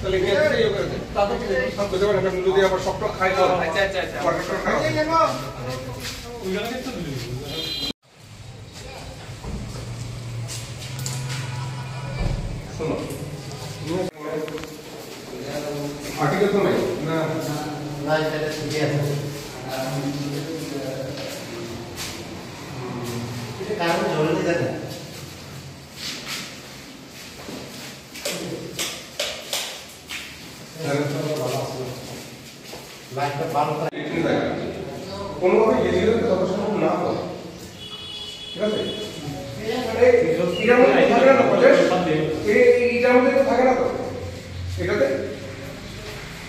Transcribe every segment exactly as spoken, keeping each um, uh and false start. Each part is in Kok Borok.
তাহলে এখানে থেকে ইয়ে করে দে। তারপর কি দেখবি? সব বুঝে পারে, এখন যদি আবার সবটা খাই তো। আচ্ছা, আচ্ছা, আচ্ছা। কন্ট্রাক্টর খাই। শোনো। ফাটিকে তো নাই। না, না, না, এটা ঠিকই আছে। এটা কারণ জরুরি জানে। কোনোভাবে গেলে যত সম্ভব না হয়, ঠিক আছে? এই ইটার মধ্যে থাকে না তো, বুঝেছ? এই, এই ইটার মধ্যে তো থাকে না তো। এটাতে,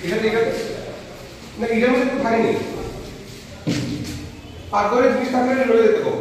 এটাতে, এটাতে, না, ইটার মধ্যে তো থাকেনি। পাকঘরে জিনিস থাকলে লয়ে যেতে হবে।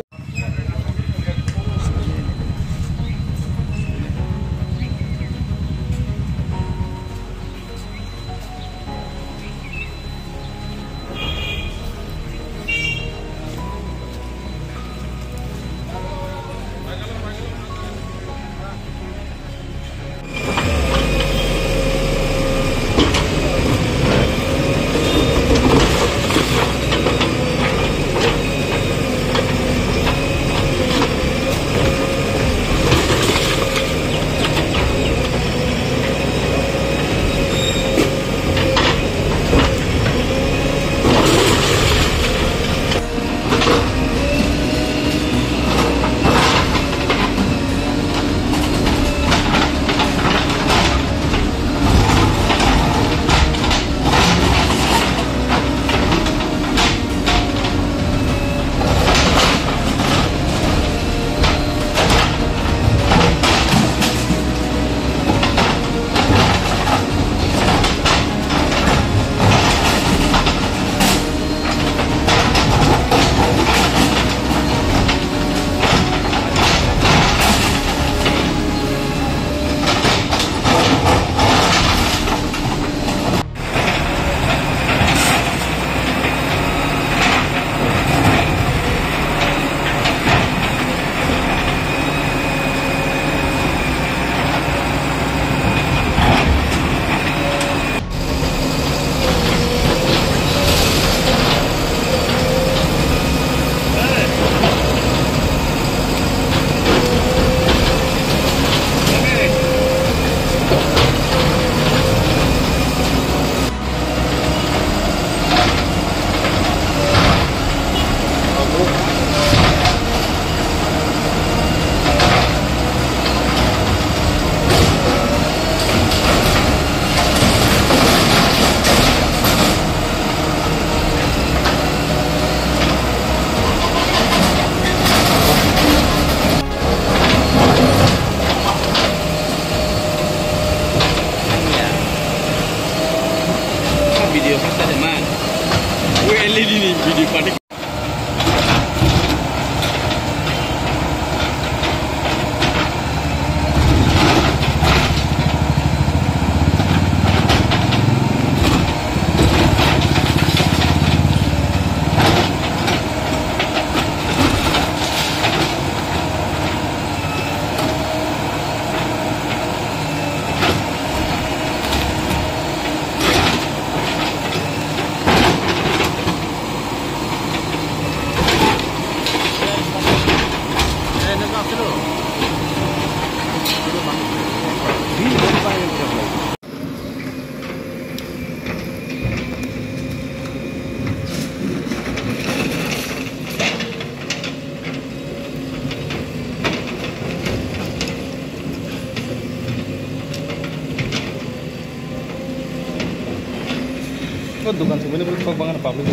Video kasa de man. Gue L E D ni video panik. O dokan sumui ni borok kok bangma public.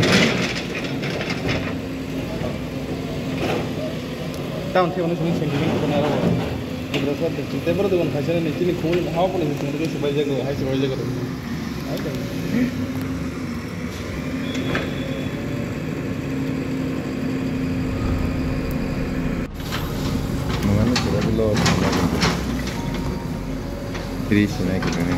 Town thai mani sumui sengkhe sengkhe kotorma aro. Gibra sa de chinte borok dokan khaisa ni chini khumui hawa phone se chwng rwgwi se bai jago, hai se bai jago. Mangano sura bilo. Tri sinai kutani.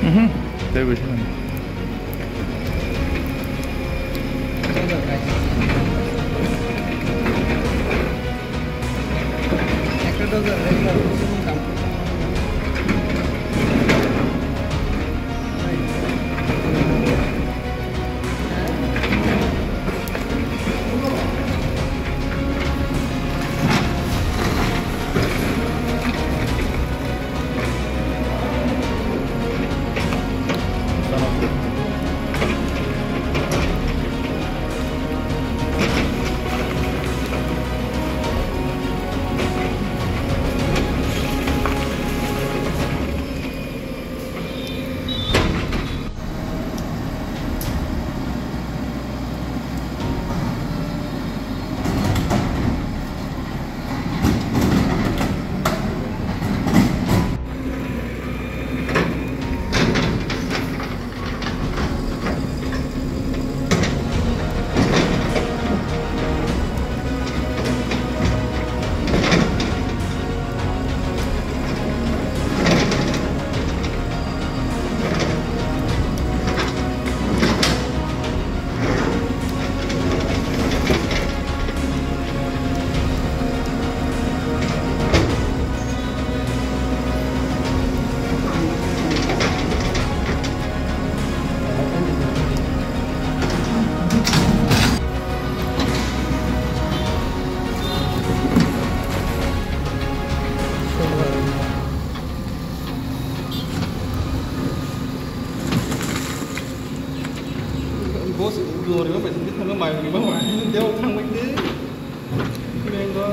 Mhm. Tei bai sini. Boss, lori ma bai thangwi thangma mai bai ma bai. Deo thangbai de. Mengo.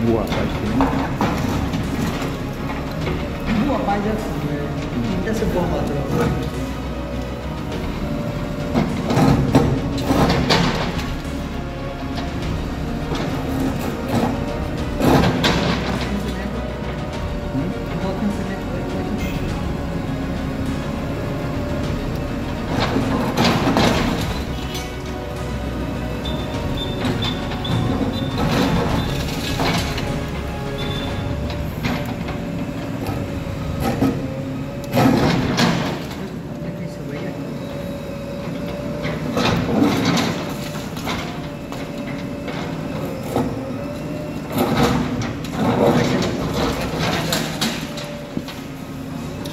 Buah paisini. Buah paijak sini. Kita sebuah motor.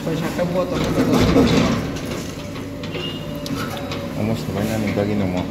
Soi sakta buat apa? Amos, sebaiknya nih, daging nih, mau.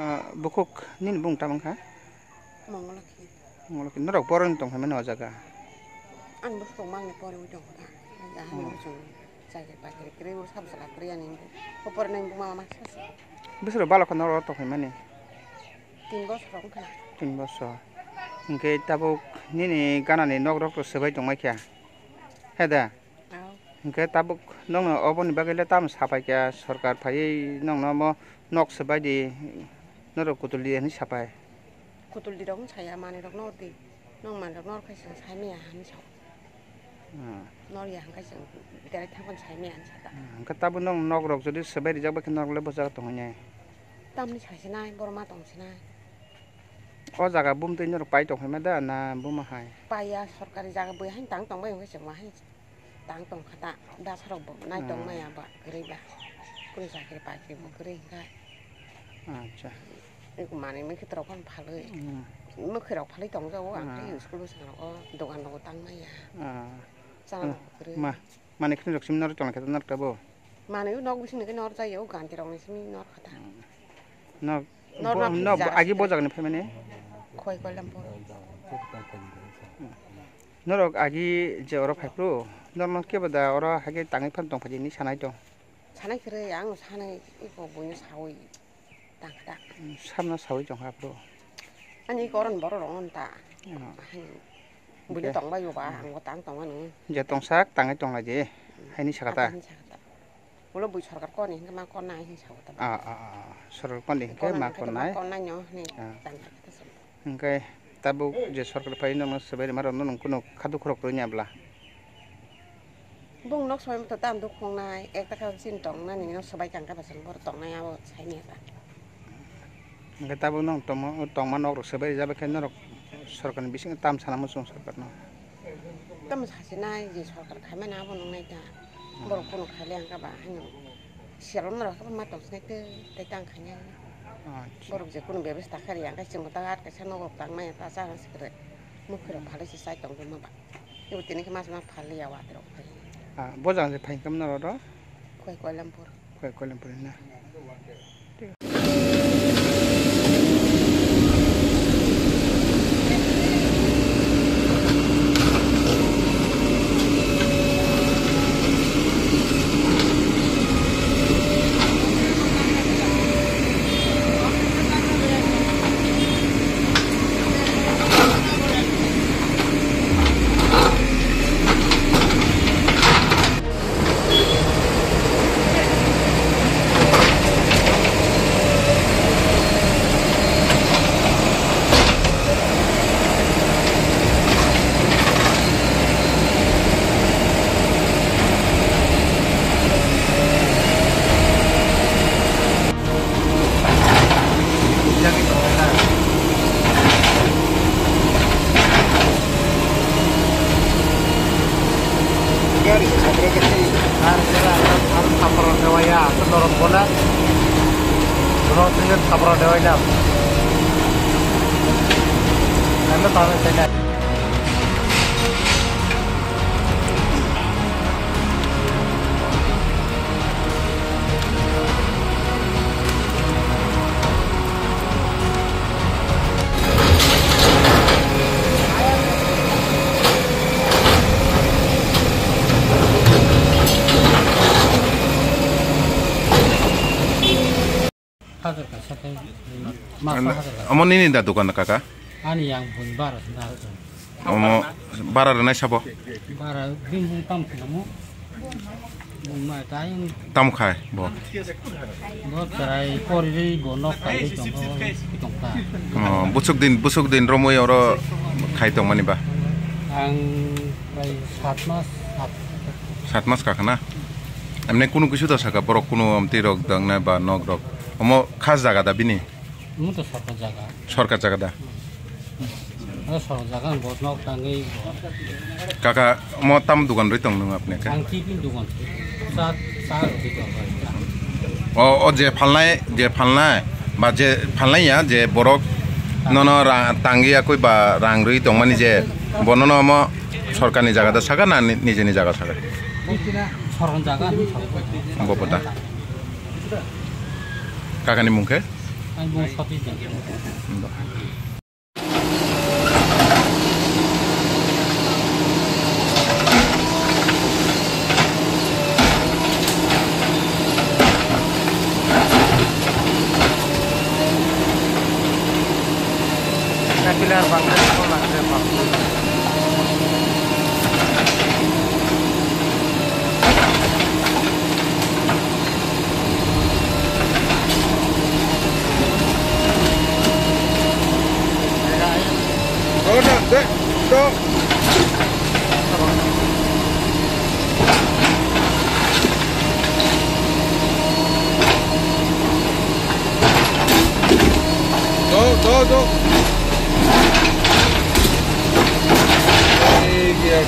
Ah, bukhuk nini bung tamo wngkha? Mongolokhi. Mongolokhi. Norok boroni tong phaimani o jaga? Ang bwswk mangni poriwi tongkha. Ang ahani bwswk chakri bakri kwrwi, o sabo chwla kwrwi ani. Bo poriwi nang buma masa se. Bwswk balokho norok tong phaimani? Tin bosor wngkha. Tin bosor. Hinkhe tabuk nini ganani nok rok to swbai tongmai kha. He da? Ao. Hinkhe tabuk nokno oboni bagwi le tamo sapai kha, sorkar phaiwi nokno omo nok swbai di, norok kutuldi hinwi sapai. Kutuldi rok wng saya manwi rok nor di, nong manwi rok nor khai chwng sai maya hinwi sao. Hmm. Nor ya hwnkhe chwng berai thangmani sai maya hinwi sata. Hmm, hinkhe tabuk nong nok rok jodi swbai rijak bai khe norok le bo jaga tongwi nai. Tamni sai sinai, borok ma tong sinai. O jaga bumtwi norok pai tong phaima da na buma hai? Paiya, sorkari jaga bui haino tang tong bai hwnkhe chwng ma hai. Tang tong kha ta, bwsarok bo nai tong maya ba kwrwi ba. Kunu chakri bakri bo kwrwi hinkha. Acha. Eko manwi mwkhwtwrok phano phalwi. Hmm. Mwkhwirok phalwi tongjago, ang khe school bwskango dogan rogo tang maya. Ah. Chana rok bo kwrwi. Ma, manwi khini rok simi norok tong khe norok tabo? Manwi nok bisingni khe nor jaya, o ganti rokni simi nor kha ta. Hmm. Nok Nor bo, no, no, bo, jaga agi bo side. Jagani phaimani? Khoi koilam bo. Norok agi je oro phaiphru, norno kebo da oro haikhe tangwi phan tong phaidi hinwi sanai tong. Sanai kwrwi, ang sanai iko buino sawi tangkha da. Samno sawi tongkha phru. Ani iko oron borok rok on ta. Oh. Ahai. Buino tongbai yo ba, ang bo tang tongmani. Je tongsak tangwi tonglai di, haini sakha ta. Haini sakha ta. Ulo bui sorkar koni hinkhe ma konnai hinwi sao ta. Ah, ah, ah, ah. Sorkar koni hinkhe ma konnai. Konnai no hinwi tang kha ta. Hinkhe tabuk je sorkar phai nokno swbai rwma rokno nwng kunu kha dukhu rok rwnya bwla? Bung nok swbai to tam dukhu wngnai, ekta kha chini tongnani no swbai kang kha bwswk borok tongnai abo saimanya ta. Hinkhe tabuk nwng tongma, tongma nok rok swbai rijak bai khe norok Sorkarni bisingo tam sana muchung sorkarno. Tamo sasinai je sorkar khaimani abo nungnai ta. Borok kunu khaile ang kaba haino. Siyalomno rok ma tongsinai tei tei tang khainai. Acha. Borok je kunu bebesta kharya ang khe chwngno ta at kaisa nogo tangmaya ta chana sikre. Mukhirok phalwi se chai tongtongma ba. Ibo tini khe mas ma phalwi ya waterok phai. Ah, bo jang je phaikam norok ro? Khoi Koilampur. Khoi Koilampur na. Gari se sabra gari. Ar jera ar, ar khapra dewaya, to norok bola. Norok tinggal khapra dewai na. Karena tahu saya. Hajar kaisa tei masa hajar kaisa. Omo nini da dukan kaka? Ani yang bun bara sina. Omo bara rwnai sabo? Bara bini bung tam khilamo. Bung ma tai. Tam khai bo. Bo chwrai pori ri bo nok tangwi tongo, tongkha. Oh, busuk din, busuk din romwi oro khai tongmani ba? Ang prai sat mas, sat. Sat mas kakha na? Emne kunu kisu da saka borok kunu amtwi rok dang na ba nok rok? Omo khas jaga da bini? Omo to sorkar jaga. Sorkar jaga da? Hmm. Omo sorkar jaga, bo nok tangwi bo. Kaka, omo tam dukan rwi tong nung apni khe? Ang tiffin dukan. Sa, sa rwi tong. O, o je phalnai, je phalnai, ba je phalnai ya, je borok nono ra-, tangwi yakui ba rang rwi tongmani je, bo nono omo sorkarni jaga da saka na ni-, nijeni jaga saka? Sorkar jaga, sorkar. Bo bo da. Kakani mung khe? Ang mung Satish Debbarma. Go, go, go. Hey, yeah,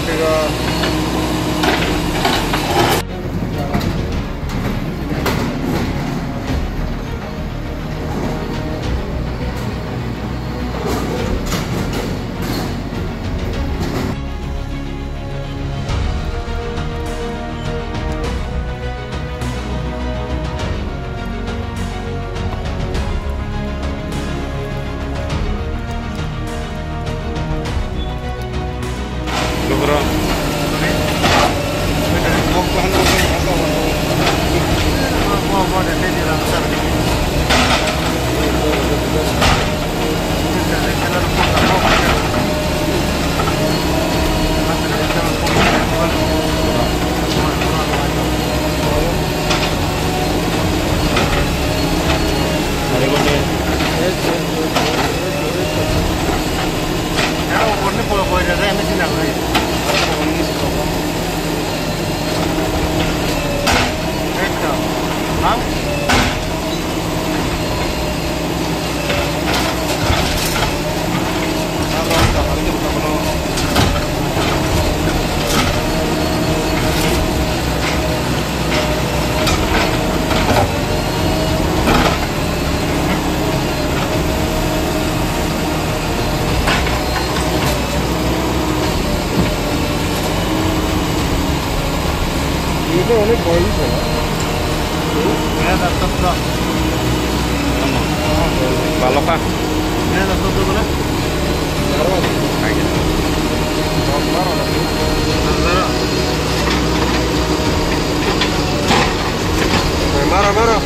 Baloka. Mara, mara.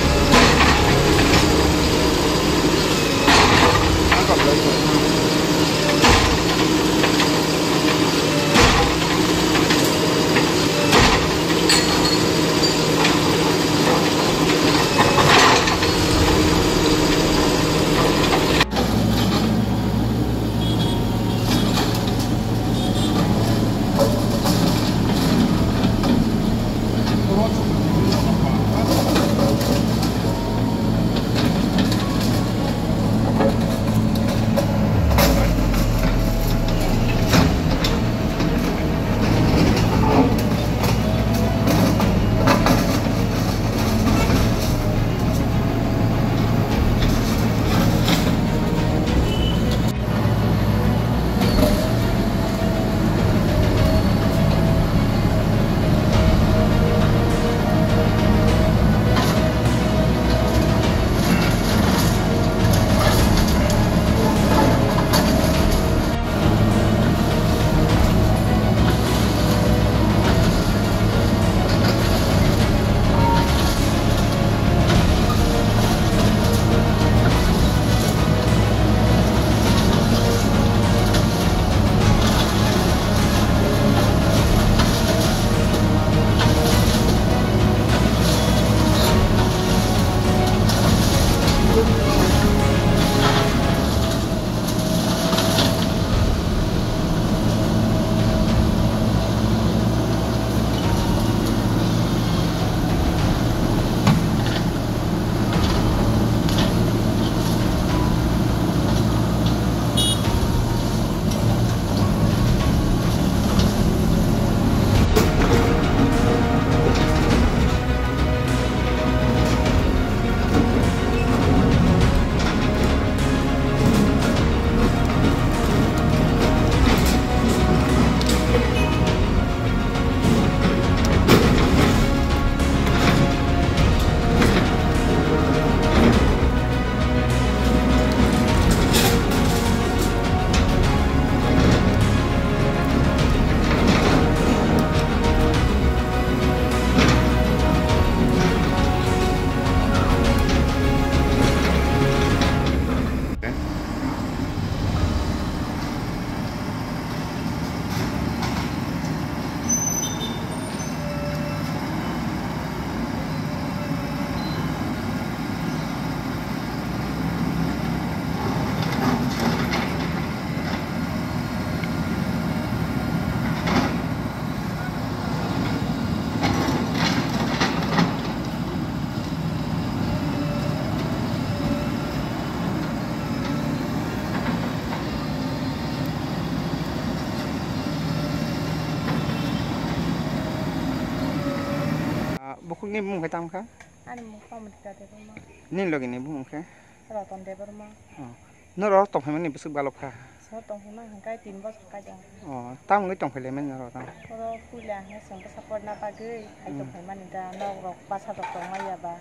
Ah, bukhukni bumung khe tamo kha? Ani bumung Pramodita Debbarma. Nini logi ni bumung khe? Ratan Debbarma. Oh. Norok tongphaimani bwswk balok kha? Sor tongphaima hwnkhe tin bosor kajak. Oh, tamo wngwi tongphailaimani norok tamo? Oro puila hwnkhe chwng bwsa porna bagwi hai Hmm. tongphaimani da, nok rok bwsa rok tongmaya ba,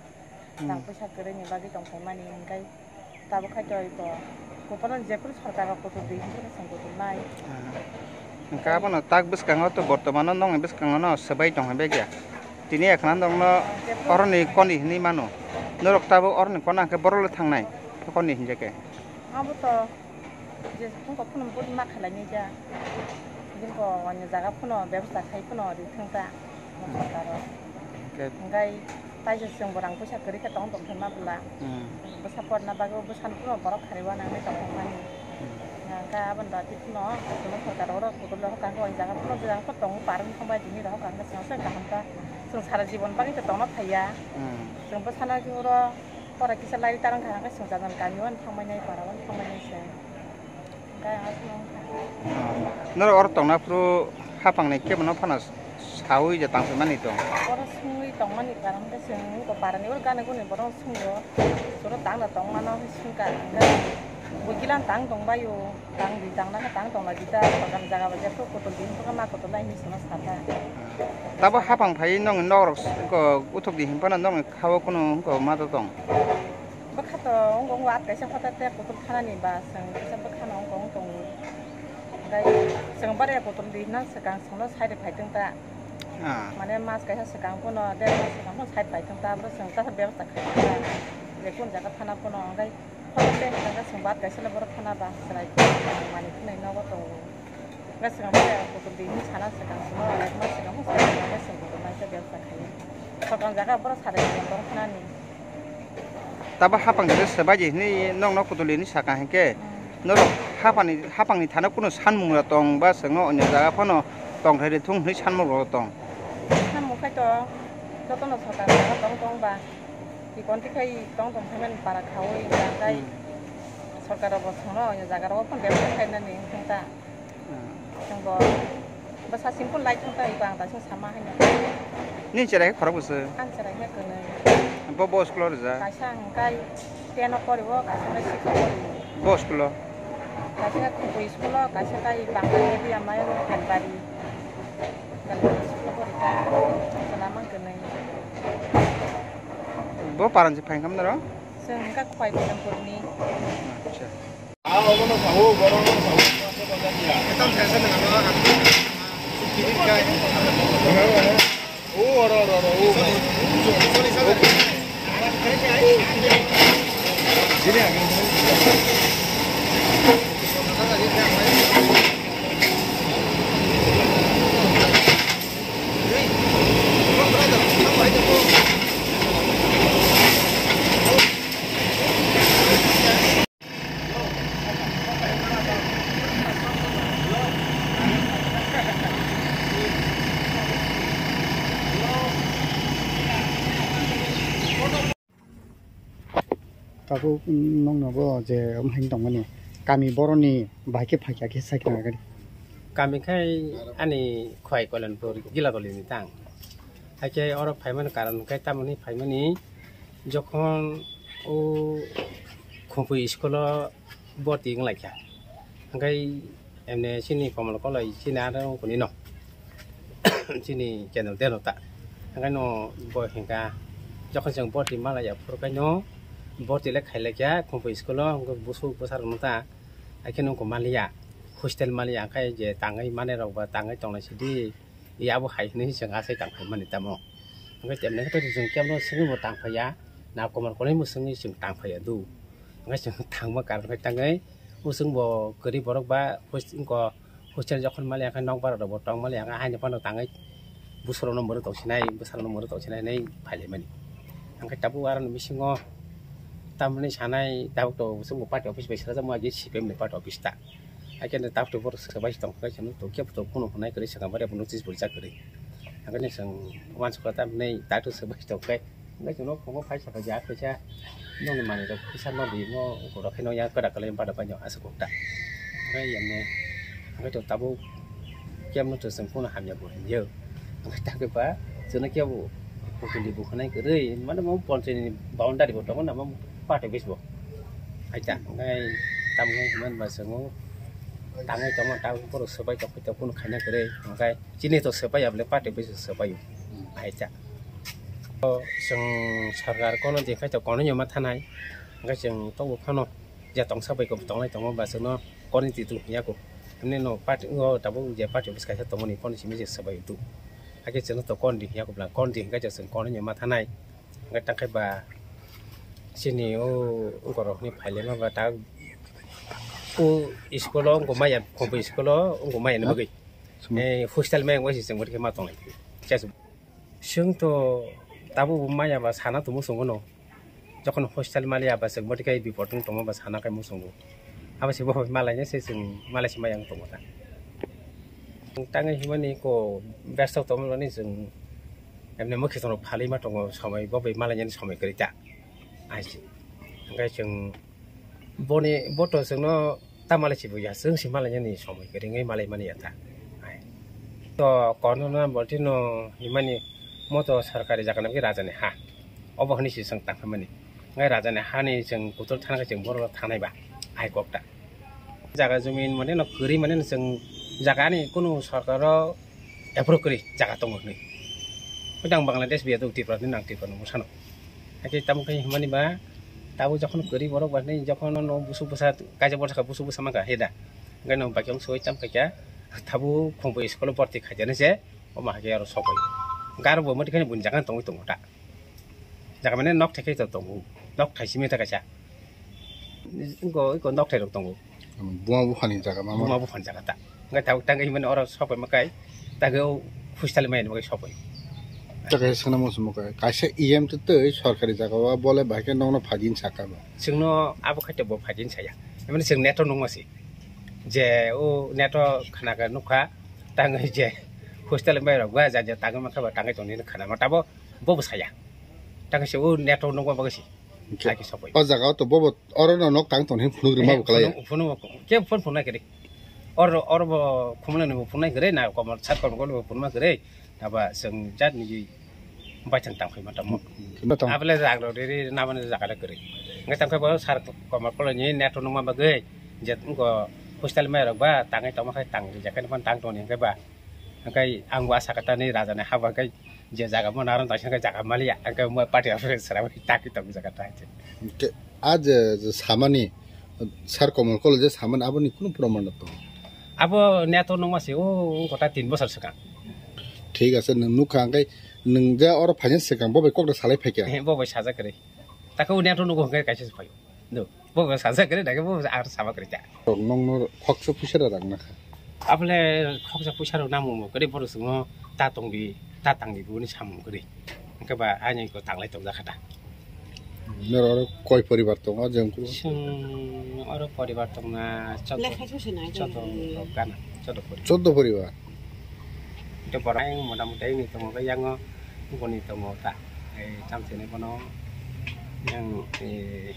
Hmm. rang puisa kwrwini bagwi tongphaimani hwnkhe tabuk khai to iko. Kuphuru jephuru sorkar rok kuthur di hwnkhe chwng kuthur nai. Ah. Hwnkhe abono tak bwskango to bortomano nokni bwskango no swbai tongphai bai khe. Tini ekhna nokno Jephuru oroni koni hinwi mano. Norok tabuk oroni kona hwnkhe borok le thangnai. Koni hinjakhe. Abo to je phunukgo phunukgo budi ma khlainai ja. Bini bo onyo jaga phano bebosta khai phano ri thung ta. Hwnkhe Hwnkhe taisa chwng bo rang puisa kwrwi khe tong tong khe ma bwla. Hmm. Bwsa porna bagwi bwsani phano borok kharwi uanani tong thangmani. Hmm. Hwnkhe aboni bagwi phano chwngno sorkar oro kudur le hokha hokha jaga phano jwng phano tongo par wng thangbai tini rok hokha hwnkhe chwng se kaham kha. Chwng sara jibon bagwi khe tongna thaiya. Hmm. Chwng bwsano oro Pora kisa lai tarang kha, hwnkhe songchajani kami o thangmani, para o thangmani se. Hwnkhe aswk. Norok oro tongna phuru haphangni kebono phano saui je tangphimani tong. Oro swngwi tongmani karon khe chwng parani oro gana guni borok swngwi o. Soro tangna tongmano swngkha hwnkhe. Bo kilan tang tong bai o, tang di tang na tang tong lai di ta, sorkar jaga ba jepho kotol di hinpho ma kotol lai hinwi sima sa ta. Tabo hapang phai nong nok rok s-, ko uthuk di hinphano nong khao kuno ko ma to tong. Bwkha to wng wng wat kaisa hotel te kotol khana ni ba, chwng kaisa bwkha no wng wng tong. Gai chwng bare kotol di na swkang chwng no side phai tong ta. Ah. Mane mas kaisa swkang phano, der mas swkang phano side phai tong ta, bro chwng ta bebsa khai ta. Je kun jaga thana phano, gai Hotel te hwnka chwng bat kaisa le borok khana ba chwrai khe manwi khwnwi nogo tongo. Hwnka swkang boya kutung di hinwi sana swkang chwngno ekma swkang phano swkang swkang swkang kutung naikhe bebsa khaio. Swkang jaga borok sarai swkang tong khnani. Tabo hapang khe swbai di hinwi nokno kutung di hinwi sakang hinkhe Hmm. norok hapangni, hapangni thana kunu sanmung rok tong ba chwngno onyo jaga phano tongthai rw thung hinwi sanmung rok tong. Sanmung khai to jotono swkang jaga tong tong ba. Tikon tikhai tong tong phaimani para khaui hwnka tai Hmm. sorkar rok bo songno jaga rok phano develop khainani hwnka ta. Hmm. Chwng bo bwsa simple light hwnka ta iko ang ta sing sama haino. Nini cherai khe khorok bwswk? Ang cherai khe kwnwi. Bo, bo school o rwjak? Kaisa hwnkai ten o poriwo, kaisa hwnkai six o poriwo. Bo school o? Kaisa hwnkai Khumpu school o, kaisa hwnkai Bangla medium o Kalbari. Kalbari school o porikha. Chwla mang kwnwi. Bo paran se phaikha mwnaro? Chwng wngkha Khwai Koilampurni. Acha. Tabuk nokno bo je omo hai tongmani kami boroni bai khe phaikha khe sai khna gari. Kami khai ani Khwai Koilanpur Giladoli ni tang. Haikhe oro phaimani karon khe tamoni phaimani jokhon o Khumpu school o borti wng laikha. Hwnkhe emne chini Komal Koloi chini aro wngkuni no. Chini channel deno ta. Hwnkhe no bo hwnkha jokhon chwng borti malaya phuru khe no borti le khailaikha Khumpu school o hwnkhe busuk bwsarok no ta. Haikhe no wngkha maliya hostel maliya hwnkhe je tangwi manai rok ba tangwi tongnai sidi. Yabo hai hinwi chwng asai tang phaimani tamo. Hwnkhe temne khe to chwng kebo swngwi bo tang phaiya. Na Komal Koloi bo swngwi chwng tang phaiya do. Hwnkhe chwng thangma karon khe tangwi usung bo kwrwi borok ba hos-, wngkha hostel jokhon maliya khe nok bara rok bo tong maliya khe haino phano tangwi bwsarok no mwrwk tong sinai bwsarok no mwrwk tong sinai hinwi phailaimani. Hwnkhe tabuk aroni bisingo tamni sanai tabuk to usung bo party office bai swrajak ma je C P M ni party office ta. Haikhe no tabuk to borok swbai tong khe chwng to kebo to kuno hwnai kwrwi swkang bare bo notice bo rijak kwrwi. Haikhe no chwng uansukha tamni tabuk to swbai tong khe. Hwnkhe chwngno phungo phai sakha je, "A kaisa nokni manwirok kisa nokni mo borok khe nokya kwrak kwlai bada paino aswk kok ta." Hwnkhe yamno hwnkhe to tabuk kebo no to chwng kuno hamya bo hinyo. Hwnkhe ta khe ba chwngno kebo kutuli bo hwnai kwrwi, mane mo ponchai ni boundary bo tongo na mo party office bo. Hai ta, hwnkhe tamo hwnba chwngno tangwi tongma tabuk borok swbai tong khe to kuno khaina kwrwi, hwnkhe chini to swbai ya bole party office swbai o. Hai ta. O chwng sarkar kono di khai to kono nyoma thanai. Hwnkhe chwng tongo phano je tongsa bai kok tonglai tongo ba chwngno kono di tu hiya ko. Hwnwi no party o tabuk je party office kaisa tongmani kono simi je swbai tu. Hakhe chwngno to kono di hiya ko bwla kono di hwnkhe chwng kono nyoma thanai. Hwnkhe ta khe ba chini o borok ni phailaima ba ta o school o wngkha maya Khumpu school o wngkha maya ni bagwi. Eh, hostel maya wngwi se chwng bwrwi khe ma tonglai. Chwng to tabuk bo maya ba sana tongmo chwng no. Jokhon hostel maliya ba chwng bwrwi khe bipot wng tongma ba sana khai muchungo. Abo se bo malai se chwng malai se maya wng tongo ta. Tangwi himani ko bwswk tongmani chwng emne mwkhwtwng rok phalwi ma tongo somoi bo bai malai nani somoi kwrwi ta. Ai se. Hwnkhe chwng Boni, bo to chwngno ta malai si buya, chwng si malai nani somoi kwrwngwi malai mani ya ta. Hai. To kono na bolti no himani mo to sarkari jaga nang raja ni ha. Obo hwnwi si chwng tang khamani. Ngai raja ni ha ni chwng kutul thana chwng boro thanai ba. Hai kok ta. Jaga jumi mane no kwrwi mane no chwng jaga ani kunu sorkaro approve kwrwi jaga tongo hwnwi. Hwdang Bangladesh biya duk Tripura ni nang Tripura no bwsano. Hakhe tamo khe hwnmani ba tabuk jokhon kwrwi borok ba hwnwi jokhon no busu bwsa kaisa borsa kha busu bwsa mangkha heda. Hwnkhe no bakyong soi tam khaikha tabuk khumbo school o borti khaijani se omo hakhe aro sokoi. Garo bo mati khani bun jaga tongwi tongo ta. Jaga mane nok thai khe to tongo. Nok thai simi ta kaisa. Ingo iko nok thai rok tongo. Buma buphani jaga ma. Buma buphani jaga ta. Ngai tau tang imani oro sopai makai. Tageo hostel mai makai sopai. Ta kaisa sana mo sumo kai. Kaisa E M to tei sorkari jaga wa bole bahai khe nokno phajin saka ba. Singno abo khaite bo phajin saya. Imani sing neto nungma si. Je o neto khana ka nukha. Tang je hostel mai rok ba ja ja tang ma kha ba tang tong ni khana ma tabo bo bo saya. Tang se o neto nungma ba si. Hwnkhe laki sokoi. O jaga o to bobo oro no nok tang tong hin phunuk rima bo kalai ya. Phunuk, phunuk, ke phun phunai kere. Oro, oro bo khumlai ni bo phunai kere na komor sat komor bo phunma kere. Naba seng jat ni baithang tang phai mata mo. Hwnkhe no tang. Abele jaga ro re re na mane jaga re kere. Ngai tang khai bo sar komor kolo ni neto nungma bagwi. Jet ko hostel mai rok ba tangai tongma khai tang ri jakai phan tang tong ni khai ba. Hwnkhe ang bo asa kata ni raja ni haba khai. Je jaga mo naron taisa khe jaga maliya, ang khe mo party office sara bai taki tong jaga ta je. Hwnkhe a je, je samani sar Komol Kolo je samani aboni kunu proman no tong? Abo neto nungma se o, o kota tin bosor swkang. Thik ase, nwng nukha, hwnkhe nwng je oro phaina swkang bo bai kok da salai phaikha? He, bo bai sajak kwrwi. Takhe o neto nugo hwnkhe kaisa se phaio. Do, bo bo sajak kwrwi, dakhe bo ar sama kwrwi ta. Rok nokno khoksa puisa rok rang nakha. Abole khoksa puisa rok namu mo kwrwi borok swngo ta tongdi, ta tangdi boni samung kwrwi. Hwnkhe ba ani ko tanglai tongjak kha ta. Noro oro koi poribar tongo jeng kuru? Chwng oro poribar tongna chodo, lekha suse nai chodo rok gana, chodo poribar. Chodo poribar? Hwnkhe borok ayang mota mota ayang ni tongo, khe yango boni tongo ta. Ei, tamsini bono yang, eh,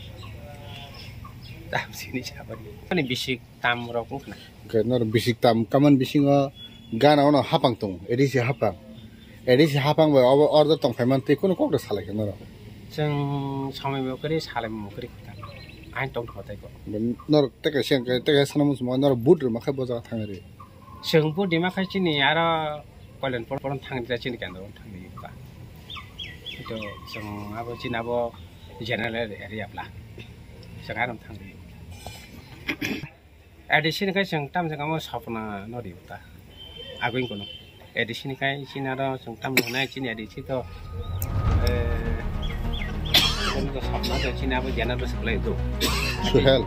tamsini sabani. Ani bisik tam rok wngkha na. Hwnkhe noro bisik tam, kaman bisingo gana ono hapang tongo, A D C hapang. A D C hapang bai obo order tong phaiman tei kunu kok da salai khe noro. Chwng somoi bo kwrwi, salai bo kwrwi kha ta. Ain tong kha tai ko. Noro teka siang, teka sana muchung noro but rwma khe bo jaga thang ri. Chwng bo dima khai chini aro Kalyanpur poro thang di chini kendro thang di ka. Ito chwng abo chini abo general area bla. Chwng aro thang di. A D C ni khai chwng tam jagamo sapna no di ta. Agoi kono. A D C ni khai chini aro chwng tam nai chini A D C to, eh, kono to sapna to chini abo jana to supply do. Suhel.